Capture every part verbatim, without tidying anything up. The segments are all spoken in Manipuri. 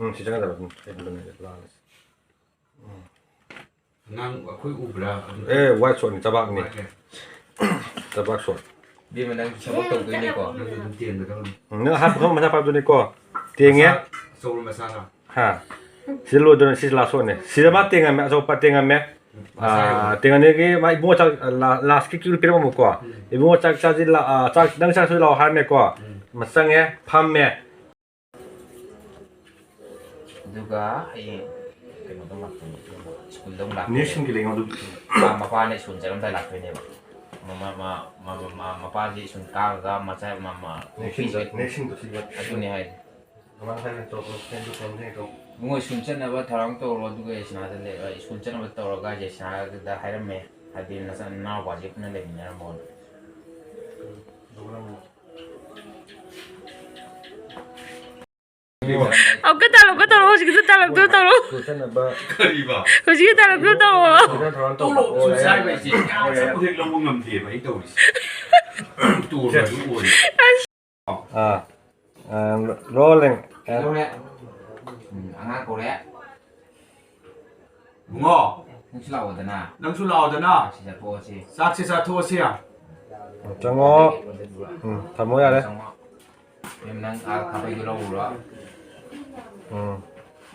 ꯎꯝ, ꯁꯤ ꯆꯪꯒꯗꯕ꯫ ꯎꯝ, ꯑꯩ ꯑꯗꯨꯅ ꯂꯥꯜꯂꯁꯤ꯫ ꯑꯉꯥꯡ ꯑꯩꯈꯣꯏ ꯎꯕ꯭ꯔꯥ? ꯑꯗꯨ ꯑꯦ, white shortꯅꯤ, ꯆꯕꯥꯛꯅꯤ꯫ White ꯁꯦ꯫ ꯆꯕꯥꯛ short꯫ ꯏꯕꯦꯝꯃ, ꯅꯪ ꯊꯕꯛ ꯇꯧꯗꯣꯏꯅꯤꯀꯣ? ꯅꯪꯁꯨ ꯑꯗꯨꯝ ꯇꯦꯟꯒꯗꯕꯅꯤ꯫ ꯎꯝ, ꯅꯪ ꯑꯍꯥꯟꯕ ꯃꯊꯪ ꯃꯊꯪ ꯄꯥꯏꯕꯗꯨꯅꯤꯀꯣ꯫ ꯇꯦꯡꯉꯦ꯫ ꯃꯆꯥ, ꯑꯆꯧꯕ ꯃꯆꯥꯔꯣ? ꯍꯥ꯫ ꯁꯤ ꯂꯣꯏꯗꯣꯏꯅꯦ, ꯁꯤ last shotꯅꯦ꯫ ꯁꯤꯗ ꯃꯥ ꯇꯦꯡꯉꯝꯃꯦ, ꯑꯆꯧꯕ ꯇꯦꯡꯉꯝꯃꯦ꯫ ꯃꯆꯥ ꯑꯥ, ꯌꯧꯔꯦ꯫ ꯇꯦꯡꯉꯝꯃꯦꯒꯤ ꯃꯥ ꯏꯕꯨꯡꯉꯣ ꯆꯥꯛ, ꯂꯥ-, lastꯀꯤ cue ꯄꯤꯔꯝꯃꯨꯀꯣ꯫ ꯎꯝ꯫ ꯏꯕꯨꯡꯉꯣ ꯆꯥꯛ ꯆꯥꯁꯤ ꯂꯥ-, ꯑꯥ, ꯆꯥꯛ, ꯅꯪ ꯆꯥꯛ ꯆꯥꯁꯤ ꯂꯥꯛꯑꯣ ꯍꯥꯏꯔꯝꯃꯦꯀꯣ꯫ ꯎꯝ꯫ ꯃ-, ꯆꯪꯉꯦ, ꯐꯝꯃꯦ꯫ ꯑꯗꯨꯒ ꯍꯌꯦꯡ ꯀꯩꯅꯣꯗ ꯂꯥꯛꯇꯣꯏꯅꯦ, ꯁ꯭ꯀꯨꯜꯗ ꯑꯃꯨꯛ ꯂꯥꯛꯇꯣꯏꯅꯦ꯫ ꯅꯦꯛꯁꯟꯒꯤ ꯂꯩꯉꯣ ꯑꯗꯨ꯫ ꯃꯥ ꯃꯄꯥꯅ ꯁ꯭ꯀꯨꯜ ꯆꯠꯂꯝꯗꯥꯏ ꯂꯥꯛꯇꯣꯏꯅꯦꯕ꯫ ꯃ-, ꯃ-, ꯃ-, ꯃ-, ꯃ-, ꯃꯄꯥꯁꯦ ꯁ꯭ꯀꯨꯜ ꯀꯥꯔꯒ ꯃꯆꯥ-, ꯃ-, ꯃ-, ꯅꯦꯛꯁꯟꯗ, ꯅꯨꯄꯤꯁꯦ-, ꯅꯦꯛꯁꯟꯗ ꯁꯤꯒ꯫ ꯑꯗꯨꯅꯦ ꯍꯥꯏꯁꯦ꯫ ꯃꯃꯥꯡ ꯍꯥꯏꯅ ꯇꯧꯔꯣ, ꯐꯦꯟꯗꯨ ꯐꯦꯟꯗꯨ ꯍꯦꯛ ꯇꯧ꯫ ꯏꯕꯨꯡꯉꯣ, ꯁ꯭ꯀꯨꯜ ꯆꯠꯅꯕ ꯊꯧꯔꯥꯡ ꯇꯧꯔꯣ, ꯑꯗꯨꯒ ꯌꯥꯏꯁꯅꯥꯗ ꯂꯩ-, ꯑ, ꯁ꯭ꯀꯨꯜ ꯆꯠꯅꯕ ꯇꯧꯔꯒ ꯌꯥꯏꯁꯅꯥꯗ ꯍꯥꯏꯔꯝꯃꯦ, ꯍꯥꯏꯗꯤ ꯅꯆꯥ-, ꯅꯅꯥꯎꯄꯥꯁꯦ ꯄꯨꯟꯅ ꯂꯩꯃꯤꯟꯅꯔꯝꯃꯣꯅ꯫ ꯑꯗꯨꯒ ꯅꯪ ꯑꯃꯨꯛꯀ dialogueꯇꯣ ꯇꯧꯔꯣ, ꯍꯧꯖꯤꯛꯀꯤꯗꯣ dialogueꯇꯣ ꯇꯧꯔꯣ꯫ ꯁ꯭ꯀꯨꯜ ꯆꯠꯅꯕ ꯍꯧꯖꯤꯛꯀꯤ dialogueꯇꯣ ꯇꯧꯔꯣ꯫ ꯐꯖꯅ ꯊꯧꯔꯥꯡ ꯇꯧꯕ꯫ ꯇꯣꯂꯣꯞ ꯁꯨ ꯆꯥꯏꯕ ꯍꯥꯏꯁꯦ ꯌꯥꯝ ꯆꯠꯄ ꯍꯦꯛ ꯂꯧꯕ ꯉꯝꯗꯦꯕ ꯑꯩ ꯇꯧꯔꯤꯁꯦ꯫ ꯇꯣꯂꯣꯞ ꯑꯗꯨꯝ ꯑꯣꯏꯔꯦ꯫ ꯑꯥ, ꯑꯥ, rolling꯫ ꯀꯩꯗꯧꯔꯦ? ꯎꯝ, ꯑꯉꯥꯡ ꯀꯧꯔꯦ꯫ ꯏꯕꯨꯡꯉꯣ꯫ ꯅꯪꯁꯨ ꯂꯥꯛꯑꯣꯗꯅ꯫ ꯅꯪꯁꯨ ꯂꯥꯛꯑꯣꯗꯅ꯫ ꯆꯥꯛꯁꯤ ꯆꯥꯊꯣꯛꯑꯁꯤ꯫ ꯆꯥꯛꯁꯤ ꯆꯥꯊꯣꯛꯑꯁꯤ꯫ ꯆꯪꯉꯣ꯫ ꯎꯝ, ꯊꯝꯃꯣ ꯌꯥꯔꯦ꯫ ꯆꯪꯉꯣ꯫ ꯃꯦꯝ, ꯅꯪ ꯑꯥ ꯈꯥꯕꯩꯗꯨ ꯂꯧꯔꯨꯔꯣ꯫ ꯎꯝ꯫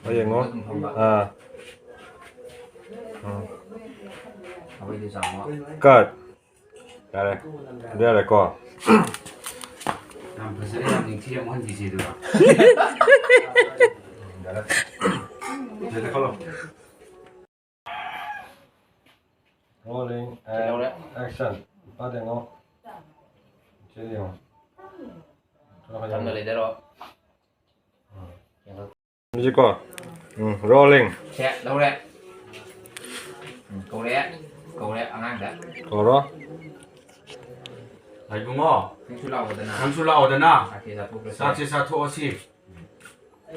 ꯍꯣꯏ, ꯌꯦꯡꯉꯣ꯫ ꯑꯗꯨꯝ ꯐꯝꯕ꯫ ꯑꯥ꯫ ꯎꯝ꯫ ꯈꯥꯕꯩꯗꯨ ꯆꯥꯃꯣ꯫ Cut꯫ ꯌꯥꯔꯦ꯫ ꯑꯗꯨ ꯌꯥꯔꯦꯀꯣ꯫ ꯌꯥꯝ ꯐꯖꯔꯦ, ꯌꯥꯝ ꯅꯤꯡꯊꯤ, ꯌꯥꯝ ꯎꯍꯟꯕꯤꯁꯦ ꯑꯗꯨꯒ꯫ ꯌꯥꯔꯦ꯫ ꯌꯥꯔꯦ, ꯈꯜꯂꯣ꯫ Rolling and ꯀꯩꯗꯧꯔꯦ? Action꯫ ꯄꯥꯗ ꯌꯦꯡꯉꯣ꯫ ꯁꯤꯗ ꯌꯦꯡꯉꯣ꯫ ꯊꯣꯛꯂꯛꯀꯅꯤ꯫ ꯆꯝꯅ ꯂꯩꯗꯔꯣ꯫ ꯎꯝ꯫ ꯌꯦꯡꯉꯣ꯫ ꯍꯧꯖꯤꯛꯀꯣ꯫ ꯎꯝ, rolling꯫ ꯁꯦ, ꯂꯧꯔꯦ꯫ ꯎꯝ, ꯀꯧꯔꯦ꯫ ꯀꯧꯔꯦ ꯑꯉꯥꯡꯗ꯫ ꯀꯧꯔꯣ꯫ ꯏꯕꯨꯡꯉꯣ꯫ ꯅꯪꯁꯨ ꯂꯥꯛꯑꯣꯗꯅ꯫ ꯅꯪꯁꯨ ꯂꯥꯛꯑꯣꯗꯅ꯫ ꯆꯥꯛꯁꯦ ꯆꯥꯊꯣꯛꯈ꯭ꯔꯁꯦ꯫ ꯆꯥꯛꯁꯦ ꯆꯥꯊꯣꯛꯑꯁꯤ꯫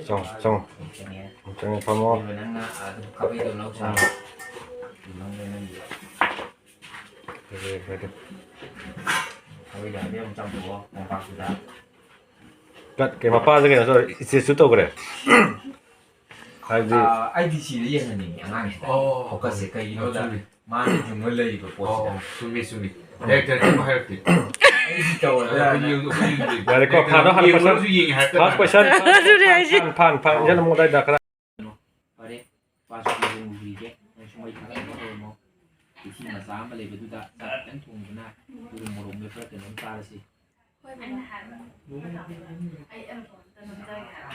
ꯆꯪꯉꯣ, ꯆꯪꯉꯣ꯫ ꯆꯪꯉꯦ꯫ ꯆꯪꯉꯣ, ꯐꯝꯃꯣ꯫ ꯑꯗꯨꯒ ꯅꯪꯅ ꯑꯗꯨꯝ ꯈꯥꯕꯩꯗꯣ ꯂꯧ ꯁꯥꯔꯣ꯫ ꯎꯝ꯫ ꯂꯧꯔꯦ ꯅꯪꯒꯤ꯫ ꯐꯔꯦ, ꯐꯔꯦ꯫ ꯈꯥꯕꯩꯗꯣ ꯍꯥꯏꯐꯦꯠ ꯑꯃꯨꯛ ꯆꯥꯝꯊꯣꯛꯑꯣ, ꯀꯣꯝꯄꯥꯛꯇꯨꯗ꯫ Cut꯫ ꯀꯩ ꯃꯄꯥꯁꯦ ꯀꯩꯅꯣ ꯇꯧꯔꯦ, ꯏꯆꯦꯁꯨ ꯇꯧꯈ꯭ꯔꯦ꯫ ꯍꯥꯏꯕꯗꯤ ꯑꯥ, ꯑꯩꯗꯤ ꯁꯤꯗ ꯌꯦꯡꯍꯟꯅꯤꯡꯉꯦ ꯑꯉꯥꯡꯁꯤꯗ꯫ ꯑꯣ, ꯐꯣꯀꯁꯁꯦ ꯀꯩꯒꯤꯅꯣꯗ ꯆꯨꯝꯃꯤ꯫ ꯃꯥꯅ ꯌꯨꯝꯗ ꯂꯩꯔꯤꯕ ꯄꯣꯠꯁꯤꯗ꯫ ꯑꯣ, ꯆꯨꯝꯃꯤ, ꯆꯨꯝꯃꯤ꯫ ꯗꯥꯏꯔꯦꯛꯇꯔ ꯑꯗꯨꯝ ꯍꯥꯏꯔꯛꯇꯦ꯫ ꯑꯩꯗꯤ ꯇꯧꯔꯗ꯭ꯔꯥ ꯑꯩꯈꯣꯏ ꯍꯥꯏꯅ꯫ ꯌꯨꯝ-, ꯑꯩꯈꯣꯏ ꯌꯨꯝꯗ ꯌꯥꯔꯦꯀꯣ, ꯗꯥꯏꯔꯦꯛꯇꯔ ꯐꯥꯅꯣ ꯍꯥꯟꯅ ꯌꯦꯡꯉꯨꯔꯁꯨ ꯀꯣꯏꯁꯟ꯫ ꯌꯦꯡꯉꯦ ꯍꯥꯏꯔꯛꯇꯦ ꯐꯥꯔꯁ ꯃꯥꯅ꯫ ꯀꯣꯏꯁꯟ꯫ ꯑꯗꯨꯅꯦ ꯍꯥꯏꯁꯦ꯫ ꯐꯥꯟ, ꯐꯥꯟ, ꯐꯥꯟ, ꯌꯦꯡꯉꯣ, ꯑꯗꯥꯏꯗ ꯈꯔ꯫ ꯐꯔꯦ, ꯄꯥꯁ ꯄꯤꯕ ꯎꯕꯤꯔꯤꯒꯦ꯫ ꯅꯪꯁꯨ ꯃꯩ ꯊꯥꯒꯠꯅꯕ ꯍꯧꯔꯝꯃꯣ꯫ ꯏꯁꯤꯡ ꯃꯆꯥ ꯑꯃ ꯂꯩꯕꯗꯨꯗ ꯆꯥꯛ ꯈꯤꯇꯪ ꯊꯣꯡꯗꯅ ꯑꯗꯨꯒ ꯃꯣꯔꯣꯛ ꯃꯦꯠꯄ꯭ꯔꯥ ꯀꯩꯅꯣꯝ ꯆꯥꯔꯁꯤ꯫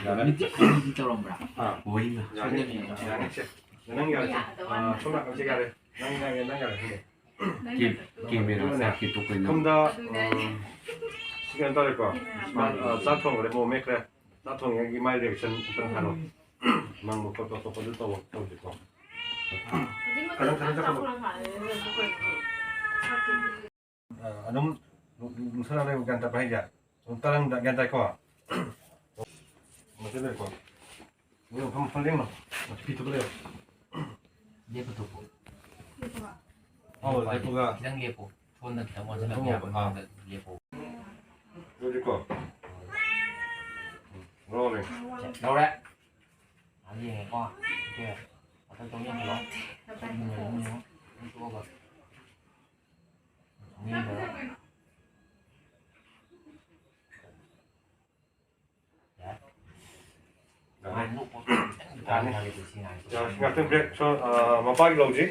ꯌꯥꯔꯦ꯫ ꯃꯤꯗꯤ, ꯃꯤꯗꯤ ꯇꯧꯔꯝꯕ꯭ꯔꯥ? ꯑꯥ꯫ ꯍꯣꯏꯅ꯫ ꯌꯥꯔꯦ, ꯁꯣꯝꯗ ꯌꯦꯡꯉꯣ꯫ ꯌꯥꯔꯦ, ꯁꯦ꯫ ꯅꯪ ꯌꯥꯔꯦ, ꯁꯦ꯫ ꯑꯥ, ꯁꯣꯝ ꯅꯥꯀꯟꯁꯦ ꯌꯥꯔꯦ꯫ ꯅꯪ ꯌꯥꯔꯦ, ꯅꯪ ꯌꯥꯔꯦ, ꯁꯤꯗꯤ꯫ ꯀꯦ-, ꯀꯦꯃꯦꯔꯥ ꯁꯦ ꯀꯦ ꯇꯣꯛꯄꯩ ꯅꯪ꯫ ꯁꯣꯝꯗ, ꯑꯥ, ꯀꯩꯅꯣ ꯇꯧꯔꯦꯀꯣ꯫ ꯑꯥ, ꯆꯥꯛ ꯊꯣꯡꯈ꯭ꯔꯦ, ꯃꯣꯔꯣꯛ ꯃꯦꯠꯈ꯭ꯔꯦ꯫ ꯆꯥꯛ ꯊꯣꯡꯉꯤꯉꯩꯒꯤ ꯃꯥꯏ ꯔꯤꯌꯦꯛꯁꯟ ꯑꯝꯇꯪ ꯍꯥꯏꯔꯣ꯫ ꯃꯪꯕ ꯈꯣꯠꯄ ꯈꯣꯠꯄꯗꯨ ꯇꯧ-, ꯇꯧꯁꯤꯀꯣ꯫ ꯈꯤꯇꯪ, ꯈꯤꯇꯪ ꯆꯠꯈꯠꯂꯣ꯫ ꯑ, ꯑꯗꯨꯝ ꯅꯨꯡ-, ꯅꯨꯡꯁꯟꯅ ꯂꯩꯕ ꯒ꯭ꯌꯥꯟ ꯇꯥꯕ ꯍꯥꯏꯁꯦ꯫ ꯑꯗꯨꯝ ꯇꯔꯪꯗ ꯒ꯭ꯌꯥꯟ ꯇꯥꯏꯀꯣ? ꯃꯁꯤ ꯂꯩꯀꯣ? ꯅꯪ ꯃꯐꯝ, ꯃꯐꯝ ꯂꯦꯡꯉꯣ꯫ ꯃꯁꯤ ꯐꯤ ꯊꯨꯞꯄ ꯂꯩꯌꯣ꯫ ꯂꯦꯞꯄ ꯊꯣꯛꯄ꯫ ꯑꯧ, ꯂꯦꯞꯄꯒ꯫ ꯈꯤꯇꯪ ꯂꯦꯞꯄꯣ꯫ ꯁꯣꯝꯗ ꯈꯤꯇꯪ ꯑꯣꯟꯁꯤꯜꯂꯒ ꯂꯦꯞꯄꯣ꯫ ꯃꯥꯡꯗ ꯂꯦꯞꯄꯣ꯫ ꯑꯗꯨꯗꯤꯀꯣ꯫ Rolling꯫ ꯂꯧꯔꯦ꯫ ꯉꯥꯏꯍꯥꯛ ꯌꯦꯡꯉꯦꯀꯣ꯫ ꯑꯣꯀꯦ꯫ ꯃꯊꯛꯇ ꯑꯃꯨꯛ ꯌꯦꯡꯍꯜꯂꯣ꯫ ꯌꯦꯡꯉꯣ, ꯌꯦꯡꯉꯣ꯫ ꯑꯗꯨꯝ ꯇꯣꯛꯑꯒ꯫ ꯌꯥꯔꯦ꯫ ꯌꯥꯔꯦ꯫ ꯉꯥꯛꯇꯪ break, ꯁꯣ-, ꯑ, ꯃꯄꯥꯒꯤ ꯂꯧꯁꯤ꯫